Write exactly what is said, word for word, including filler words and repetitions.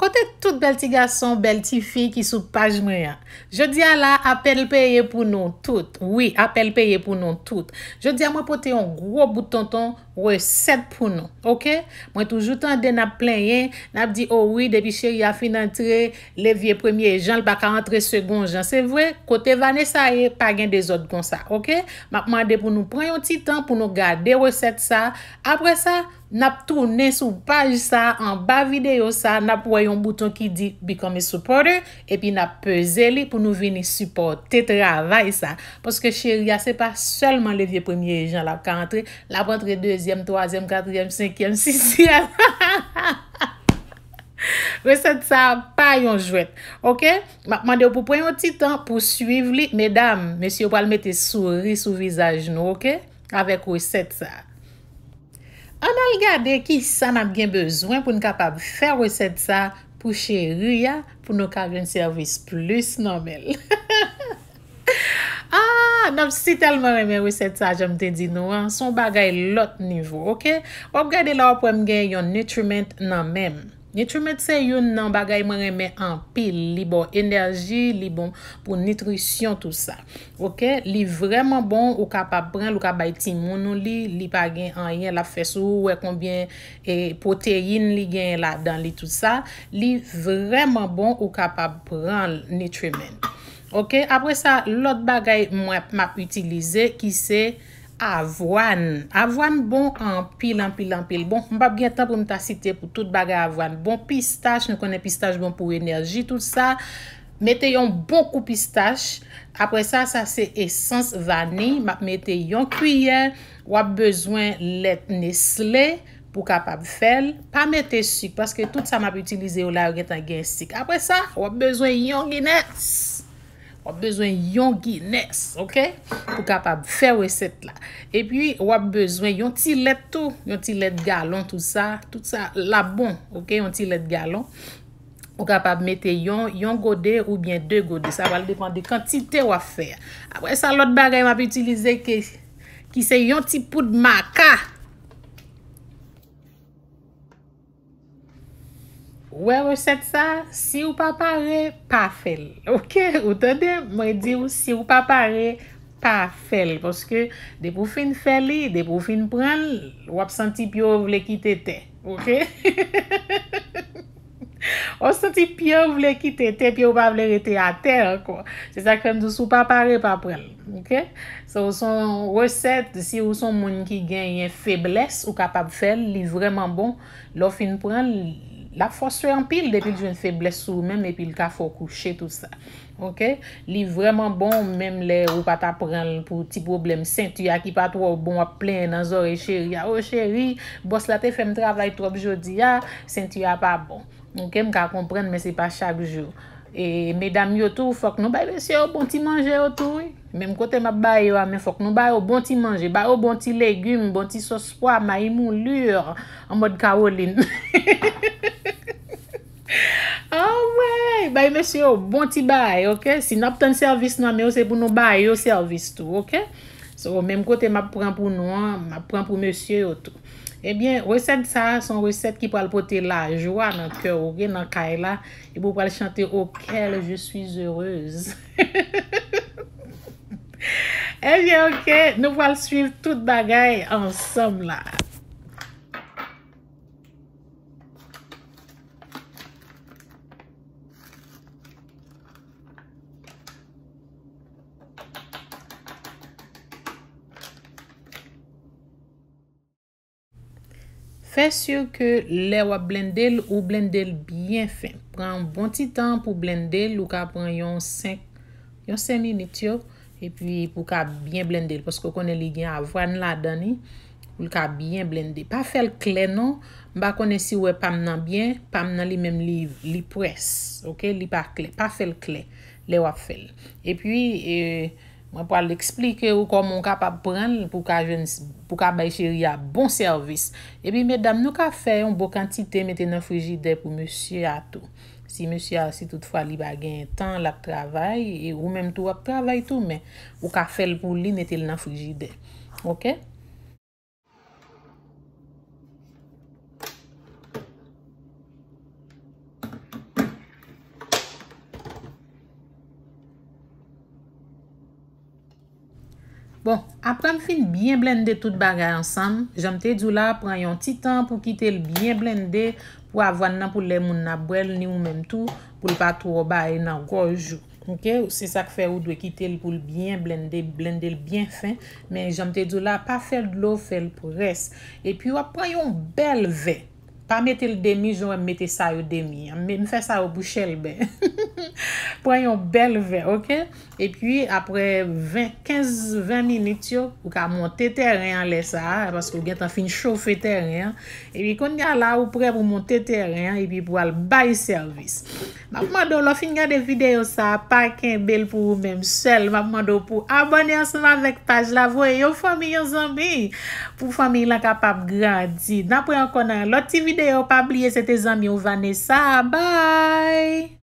Kote tout bèl ti gason, bèl ti fi ki sou paj mwen an? Jodi a la, apèl peye pou nou tout. Wi, apèl peye pou nou tout. Jodi a, mwen pote yon gwo bout tonton resèt pou nou, oke? Mwen toujou tande n ap plenyen, n ap di, "O wi, depi cheri a fin antre, levye premye jan, l pa ka antre segon jan." Se vre, kote Vanessa ye, pa gen dezòd konsa, oke? M ap mande pou nou pran yon ti tan pou nou gade resèt sa. Apre sa, n ap tounen sou paj sa, anba videyo sa, n ap wè yon bouton ki di Become a Supporter, epi n ap peze li pou nou vini sipòte travay sa. Paske cheri a, se pa sèlman levye premye jan l ap ka antre, l ap antre dezyèm, twazyèm, katriyèm, senkyèm, sizyèm. Resèt sa pa yon jwèt, oke? M ap mande w pou pran yon ti tan pou swiv li. Medam, mesye, yo pral mete souri sou vizaj nou, oke? Avèk resèt sa. Ann al gade ki sa n ap gen bezwen pou n kapab fè resèt sa pou cheri a, pou nou ka jwenn sèvis plis nan men l. Ah, n ap si tèlman renmen resèt sa, jan m te di nou an. Se yon bagay lòt nivo, oke? W ap gade la, w ap wè m gen yon Nutriment nan men m. Nutriment se youn nan bagay mwen renmen anpil. Li ba w enèji, li bon pou nitrisyon, tou sa. Oke? Li vrèman bon, ou kapab pran l, ou ka bay timoun ou li, li pa gen anyen l ap fè sou ou, wè konbyen, e, pwoteyin li gen ladan li, tou sa. Li vrèman bon, ou kapab pran l, Nutriment. Oke? Apre sa, lòt bagay mwen, m ap itilize ki se avwàn. Avwàn bon anpil, anpil, anpil. Bon, m p ap gen tan pou m ta site pou tout bagay avwàn. Bon, pistach, nou konnen pistach bon pou enèji, tout sa. Mete yon bon kou pistach. Apre sa, sa se esans vaniy. M ap mete yon kiyè. W ap bezwen lèt Nestlé pou kapab fè l. Pa mete sik, paske tout sa m ap itilize yo la, yo gentan gen sik. Apre sa, w ap bezwen yon Guinness. W ap bezwen yon Guinness, oke? Pou kapab fè resèt la. Epi, w ap bezwen yon ti lèt tou, yon ti lèt galon, tout sa. Tout sa la bon, oke? Yon ti lèt galon. Ou kapab mete yon, yon gode oubyen de gode. Sa pral depann de kantite w ap fè a. Apre sa, lòt bagay m ap itilize ke, ki se yon ti poud maka. Wè resèt sa, si w pa pare, pa fè l. Oke? Ou tande? Mwen di w, si w pa pare, pa fè l. Paske depi w fin fè li, depi w fin pran l, w ap santi pye w vle kite tè. Oke? W ap santi pye w vle kite tè, pye w pa vle rete atè ankò. Se sa k fè m di w, si w pa pare, pa pran l. Oke? So, se yon resèt, si w se yon moun ki genyen feblès, ou kapab fè l, li vrèman bon. Lè w fin pran l, l ap fòse w anpil depi l jwenn feblès sou ou menm, epi l ka fè w kouche, tout sa. Oke? Li vrèman bon, menm lè ou pa ta pran l pou ti pwoblèm senti a ki pa twò bon, w ap plenyen nan zòrèy cheri a. "O cheri, bòs la te fè m travay twòp jodi a, senti a pa bon." Oke, m ka konprann, men se pa chak jou. E medam yo tou, fòk nou bay mesye yo bon ti manje yo tou, wi. Menm kote m ap bay yo a, men fòk nou ba yo bon ti manje. Ba yo bon ti legim, bon ti sòs pwa, mayi moulur, an mòd Caroline. Anmwey! Bay mesye yo bon ti bagay, oke? Si n ap tann sèvis nan men yo, se pou nou ba yo sèvis tou, oke? So, menm kote m ap pran pou nou an, m ap pran pou mesye yo tou. Ebyen, resèt sa a, se yon resèt ki pral pote lajwa nan kè w, oke, nan kay la, epi w pral chante, "Au quel je suis heureuse." Ebyen, oke, nou pral swiv tout bagay ansanm la. Fè si ke lè w ap blende l, ou blende l byen fen. Pran yon bon ti tan pou blende l, ou ka pran yon senk, yon senk minit yo, epi pou w ka byen blende l, paske w konnen li gen avwàn ladan li, pou l ka byen blende. Pa fè l klè non, m pa konnen si w wè pa m nan byen, pa m nan li menm li, li près, oke, li pa klè, pa fè l klè lè w ap fè l. Epi, e, Mwen pral eksplike ou kòman ou kapab pran l pou ka jwenn, pou ka bay cheri a bon sèvis. Epi medam, nou ka fè yon bon kantite mete nan frijidè pou mesye a tou. Si mesye a, si toutfwa li pa gen tan, l ap travay, e ou menm tou w ap travay tou, men ou ka fè l pou li, mete l nan frijidè. Oke? Bon, apre m fin byen blende tout bagay ansanm, jan m te di w la, pran yon ti tan pou kite l byen blende, pou avwàn nan, pou lè moun nan ap bwè l, ni ou menm tou, pou l pa twò bay nan gòj ou. Ok, se sa k fè ou dwe kite l pou l byen blende, blende l byen fen. Men jan m te di w la, pa fè l dlo, fè l près. Epi w ap pran yon bèl vè. Pa mete l demi, jan w wè m mete sa yo demi an. M fè sa yo pou chèlbè. Pran yon bèl vè, ok? Epi, apre ven, kenz, ven minit yo, ou ka monte tèren an lè sa a, paske ou gentan fin chofe tèren an. Epi, kounye a la, ou prè pou monte tèren an, epi pou al bay sèvis. M ap mande w, lè w fin gade videyo sa a, pa kenbe l pou ou menm sèl. M ap mande w pou abòne ansanm avèk paj la, voye yon fanmi, yon zanmi, pou fanmi lan kapab grandi. N ap wè ankò nan yon lòt ti videyo. Pa bliye, se te zanmi w Vanessa. Bye!